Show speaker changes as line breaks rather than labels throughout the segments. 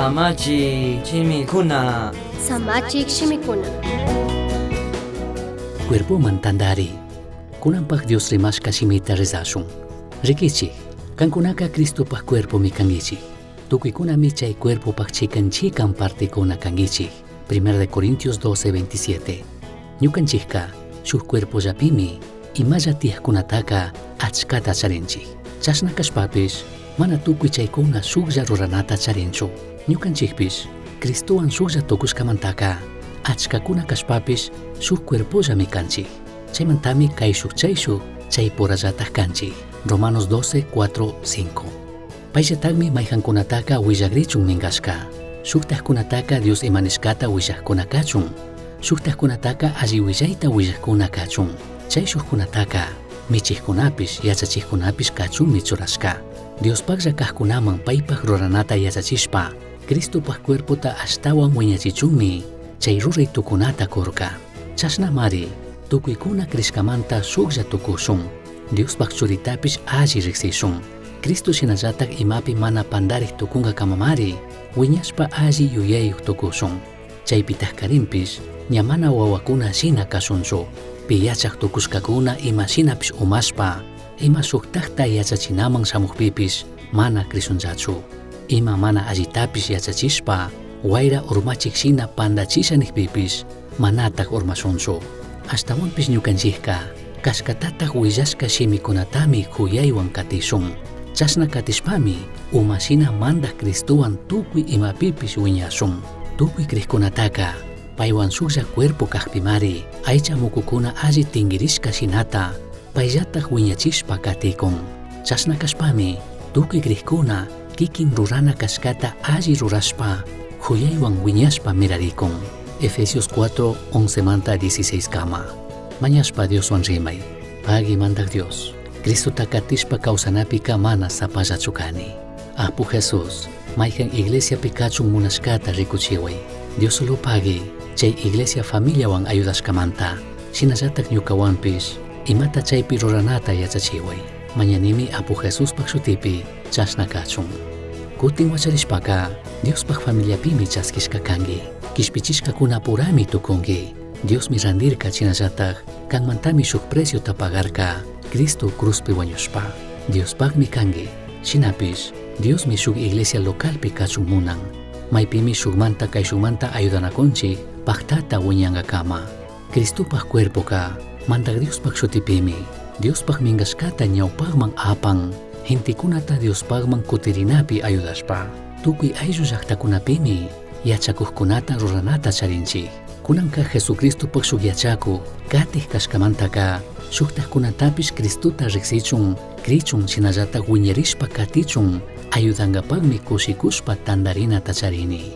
Samachik shimikuna.
Samachik shimikuna.
Cuerpoman tandari. Kunanpaj Dios rimashka shimita rezashun. Riquichij, kankunaka Cristopaj cuerpomi kanguichij. Tucuicunami chay cuerpopaj chikan chikan partekuna kanguichij. 1 de Corintios 12, 27. Ñukanchijka shuj cuerpollapimi imalla tiyajkunataka achkata charinchij. Chashna kashpapish mana tukuy chaykuna shuklla ruranata charinchu. Ñukanchikpish Cristowan shuklla tukushkamantaka achkakuna kashpapish shuk cuerpollami kanchik. Chaymantami kayshuk chayshuk chaypurallataj kanchik. Romanos 12, 4, 5. Payllatagmi mayjankunataka willagrichun minkashka. Shuktajkunataka Dios imanishkata willajkuna kachun. Shuktajkunataka alli willayta willajkuna kachun. Chay shukkunataka michijkunapish yachachijkunapish kachunmi churashka. Diospajlla kajkunaman paypaj ruranata yachachishpa Cristopaj cuerpota ashtawan wiñachichunmi chay ruray tukunata kurka. Chashnamari tukuykuna crishkamanta shuklla tukushun. Diospaj churitapish alli riksishun. Cristo shinallatak imapi mana pandarik tukunkakamamari wiñashpa alli yuyayuq tukushun. Chaypitaj karinpish ña mana wawakuna shina kashunchu. Pi yachak tukushkakuna ima shinapish umashpa ima shuktakta yachachinaman shamukpipish mana krishunllachu. Ima mana allitapish yachachishpa wayra urmachik shina pandachisha nikpipish manatak urmashunchu. Ashtawanpish ñukanchikka kashkatatak willashka shimikunatami kuyaywan katishun. Chashna katishpami uma shina mandak Cristowan tukuy imapipish wiñashun. Tukuy krikkunataka paywan shuklla cuerpo kajpimari aycha mukukuna alli tinkirishka shinata payllatak wiñachishpa katikun. Chashna kashpami tukuy krikkuna kikin rurana kashkata alli rurashpa kuyaywan wiñashpa mirarikun. Efesios 4, 11 manta 16 kama. Mañashpa Dioswan rimay. Pagui mandak Dios. Cristota katishpa kawsanapika mana sapallachu kani. Apu Jesús, mayjan iglesiapi kachun munashkata rikuchiway. Dios solo pagui, chay iglesia familiawan ayudashkamanta. Shinallatak ñukawanpish, imata chaypi ruranata yachachiway. Mañanimi Apu Jesuspaj shutipi chashna kachun. Kutin wacharishpaka, Diospaj familiapimi chaskishka kanki. Kishpichishkakuna purami tukunki. Diosmi randirka shinallatak, kanmantami shuk preciota pagarka, Cristo cruzpi wañushpa. Diospajmi kanki. Shinapish, Diosmi shuk iglesia localpi kachun munan. Maypimi shukmanta kayshukmanta ayudanakunchik paktata wiñankakama. Cristopaj cuerpoka, mandak Diospaj shutipimi, Diospaj minkashkata ñawpajman apan, gentekunata Diospajman kutirinapi ayudashpa. Tukuy ayllu llaktakunapimi yachakukkunata ruranata charinchik. Kunanka Jesucristopaj shuk yachaku, katij kashkamantaka, shuktajkunatapish Cristota riksichun, krichun shinallatak wiñarishpa katichun, ayudankapakmi kushikushpa tandarinata charini.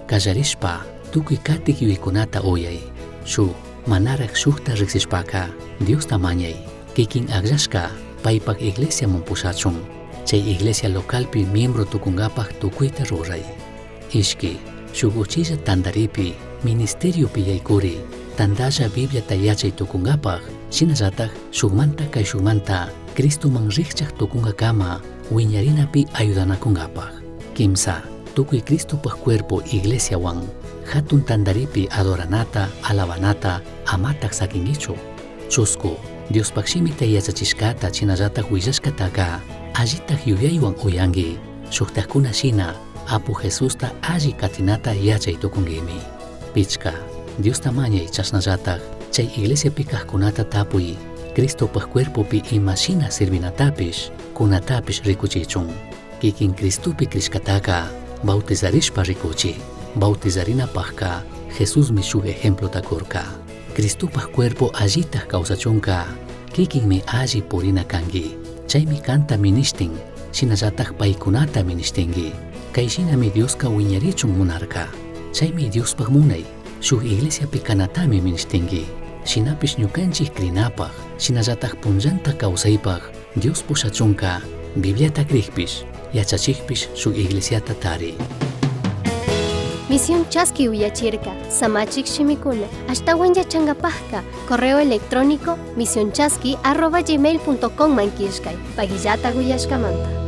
Kallarishpa, tukuy katik yuyaykunata uyay. Shuk, manarak shukta riksishpaka, Diosta mañay, kikin akllashka, paypak iglesiaman pushachun. Chay iglesia localpi miembro tukunkapak tukuyta ruray. Ishki, shuk uchilla tandaripi, ministeriopi yaykuri, tandalla Bibliata yachay tukunkapak, shinallatak shukmanta kayshukmanta, Cristoman rikchak tukunkakama, wiñarinapi ayudanakunkapak. Kimsa, tukuy Cristopaj cuerpo iglesiawan, hatun tandaripi adoranata, alabanata, amatak sakinkichu. Chusku, Diospaj shimita yachachishkata shinallatak willashkataka, allitak yuyaywan uyanki, shuktakuna shina, Apu Jesusta alli katinata yachay tukunkimi. Pichka, Diosta mañay chashnallatak, chay iglesiapi kajkunata tapuy, Cristopaj cuerpopi ima shina sirvinatapish, kunatapish rikuchichun. Kikin Cristopi krishkataka, bautizarishpa rikuchi. Bautizarinapajka, Jesusmi shuk ejemplota kurka. Cristopaj cuerpo allitaj kawsachunka, kikinmi alli purina kanki. Chaymi kanta minishtin, shinallatak paykunata minishtinki. Kay shinami Dioska wiñarichun munarka. Chaymi Diospaj munay, shuk iglesiapi kanatami minishtinki. Shinapish ñukanchik krinapaj, shinallatak punllanta kawsaypaj, Dios pushachunka, Bibliata krikpish, yachachikpish shuk iglesiata tari.
Misión Chaski uyachirka, Samachik shimikuna, ashtawan yachankapajka, correo electrónico misionchaski@gmail.com man killkay, pagillata uyashkamanta.